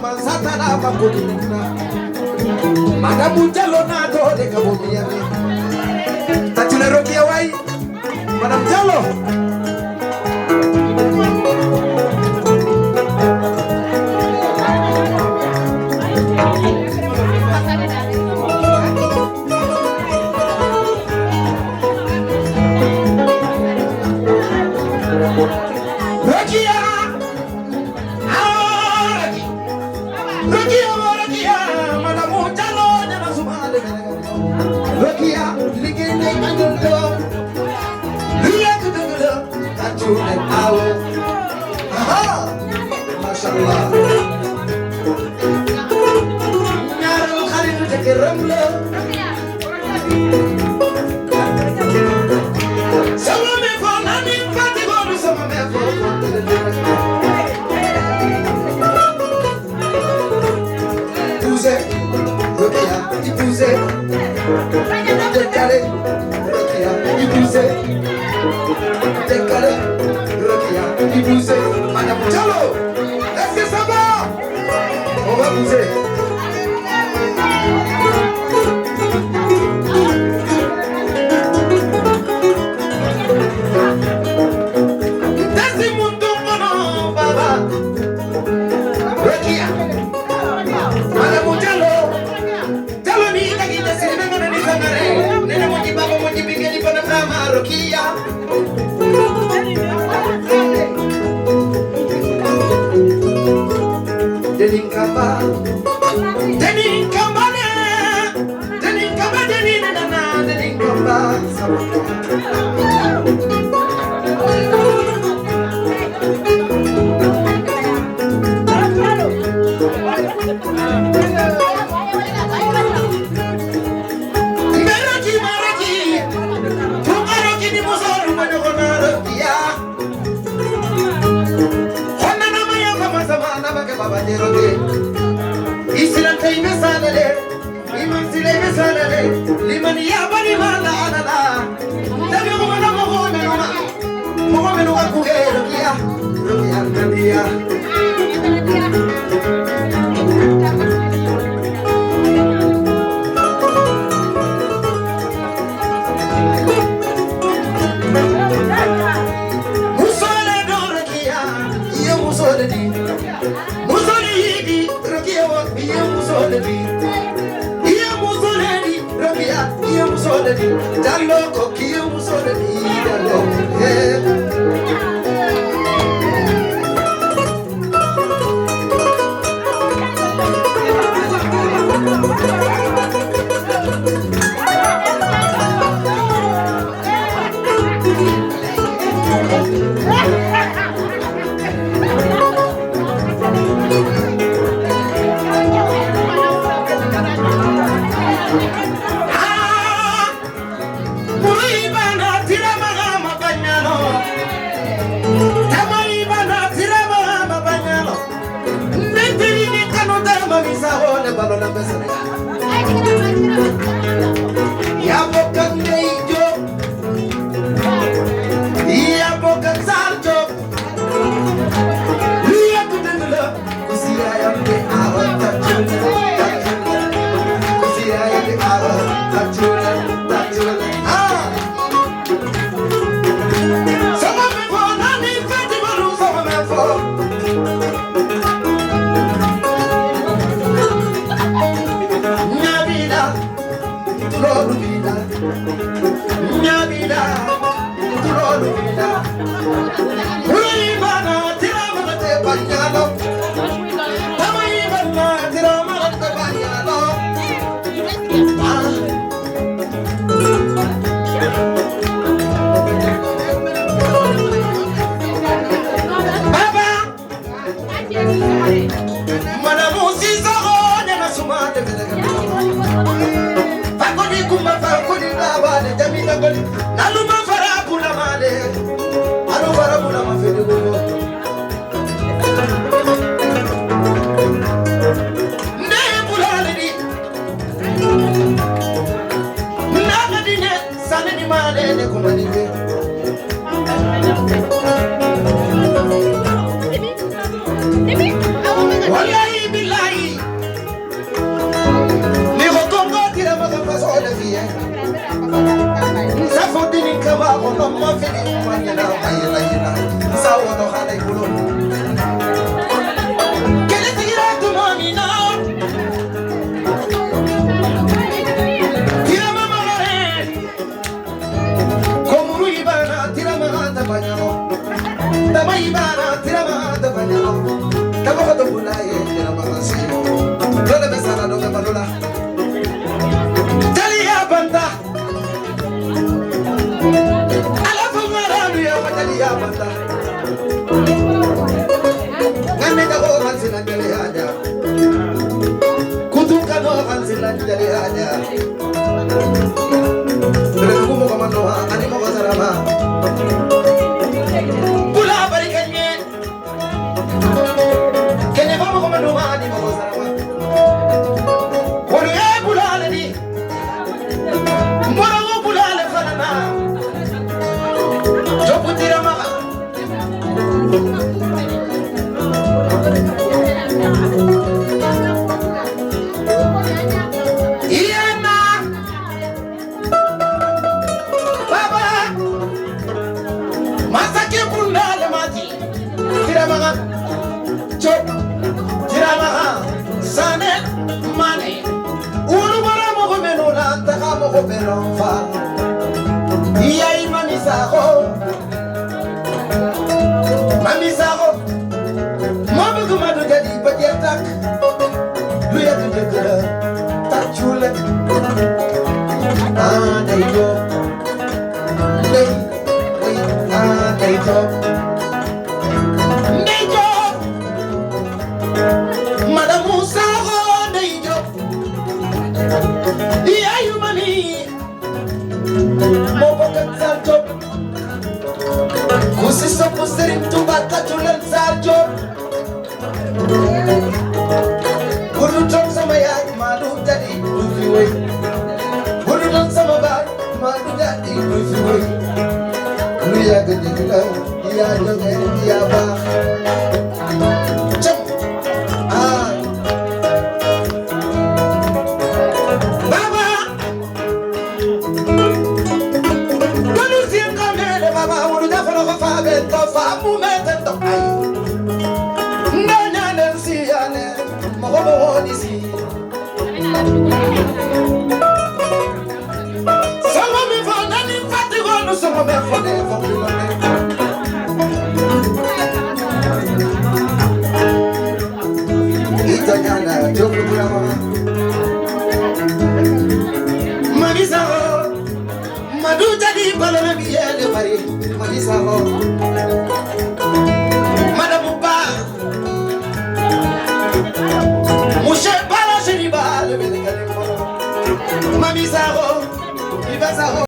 Mansatana Makodina Madame Diallo Nato de Kabo Miami Tatule Rokia Way Madame Diallo. Rokia, Rokia, Rokia, Madame Diallo ñana suma Rokia liggéey nay añul doom lu yàgg dëgg la tàccu leen awo. Aha, masha Allah. Ñaareelu xaritu jëkkëram la. Sama me fo nani fati godu sama me fo. Poussé, Rokia, di poussé. Décalé, Rokia, di poussé. Décalé, Rokia, di poussé. Madame Diallo, est-ce que ça va? On va pousser. Desi mundu mono baba. Rokia, Madame Diallo. Diallo ni tagi desi ni ni sangare. Nene moji baba moji bingeli bona nama Rokia. Denin kamba, denin kamba ne, denin kamba denin na na, denin kamba. Meraki maraki, tungaroki ni musoru manyoko na Rokia. Hona na maya kama sama na bake baba jeroke. Isilan tay mesalale, iman sile mesalale, liman ya bani mala alala. Tabi ko na mo ko menu ma, mo menu aku he Rokia, Rokia Nadia. Musole do Rokia, iya musole di. Musole di Rokia wa, iya musole di. Iya musole di Rokia, iya musole di. Diallo ko iya musole di Diallo. Eh. Ah, Muibana tiramaga mabanyalo. Tamaibana tiramaga mabanyalo. Nentiri ni kanu dama misa hone balona besene. Ya bokak ndey Diop, ya bokak Sar Diop. Lu yàgg dëgg la, ku si yaayam di awa tàccu leen, tàccu leen. Ku si yaayam di awa tàccu leen, tàccu leen. Ah! Sama me fo nani fati balu sama me fo. Nyabila, tulolu bila. Nyabila, tulolu bila. Ruibana tiramana te banyalo. Tamaibana tiramana te banyalo. Ah. Baba, Madame Sissoko ñana suma defe daga. Fakodi kumba fakodi labale jamina goli. Naluma fara bula male. Alu fara bula ma fede gogo. Ndeye bulale di. Naga di ne sale ni male ne kuma ni ke. Wallahi billahi. Bɛlɛdugu mɔgɔ ma nɔgɔ ani mɔgɔ sarama. Bula barika ɲɛ. Kɛɲɛba mɔgɔ ma nɔgɔ ani mɔgɔ sarama. Wolu ye bula le di. Mɔrɔgu bula le fana na. Jobu tiramaga. Iyana. Baba. Masake bunda le mati. Tiramaga. Chop. Tiramaga. Sane. Mane. Ulu bara mogo meno la antaka mogo meno fa. Iyai mami sago. Mami sago. Ma bëgg ma du jadi ba jeex tàkk. Lu yàgg dëgg la. Tàccu leen. Ah day jóg. Ndey way ah day jóg. Ndey jóg. Madamu Sakho ndey jóg. Yaayu mami moo bokk ak Sall Diop. Ku si sopp Serigne Touba tàccu leen Sall Diop. Bu du toog sama yaay maa du jadi du fi wéy. Bu du doon sama baay maa du jadi du fi wéy. Lu yàgg dëgg la yaa jóge yaa baax. Cëm ah. Baba. Kanu sin kamele baba wulu jafalo ko fa be to fa mu mete to ay. Ndanya len si yale mogo mo woni si. Songo mi fo nani fati go no songo me fo de fo mi lo ne. Itanyana joku drama. Mami saho. Madu jadi balana bi yele bari. Mami saho.